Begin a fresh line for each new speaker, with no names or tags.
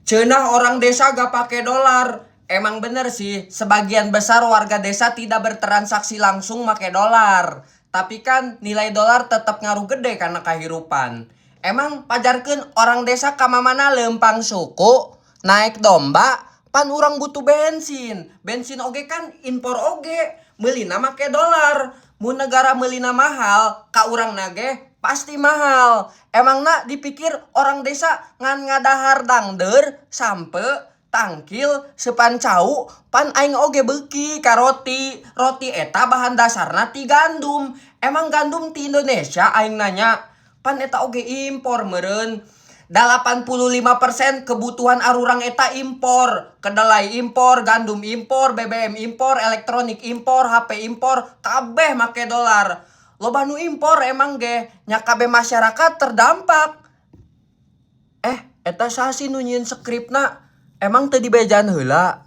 Cenah orang desa gak pakai dolar. Emang bener sih, sebagian besar warga desa tidak bertransaksi langsung make dolar. Tapi kan nilai dolar tetap ngaruh gede kana kehidupan. Emang pajarkeun orang desa ka mamana lempang suku, naik domba, pan urang butuh bensin. Bensin oge kan impor oge, meulina make dolar. Mun negara meulina mahal, ka urang ge pasti mahal. Emangna dipikir orang desa ngan ngadahar dangder, sampe, tangkil, seupan cau, pan aing oge beuki ka roti. Roti eta bahan dasarna ti gandum. Emang gandum ti Indonesia, aing nanya? Pan eta oge impor meureun. 85% kebutuhan arurang eta impor. Kedelai impor, gandum impor, BBM impor, elektronik impor, HP impor, kabeh make dolar. Loba nu impor emang ge, nya kabeh masyarakat terdampak. Eh, eta saha sih nu nyieun skripna? Emang teu dibejaan heula?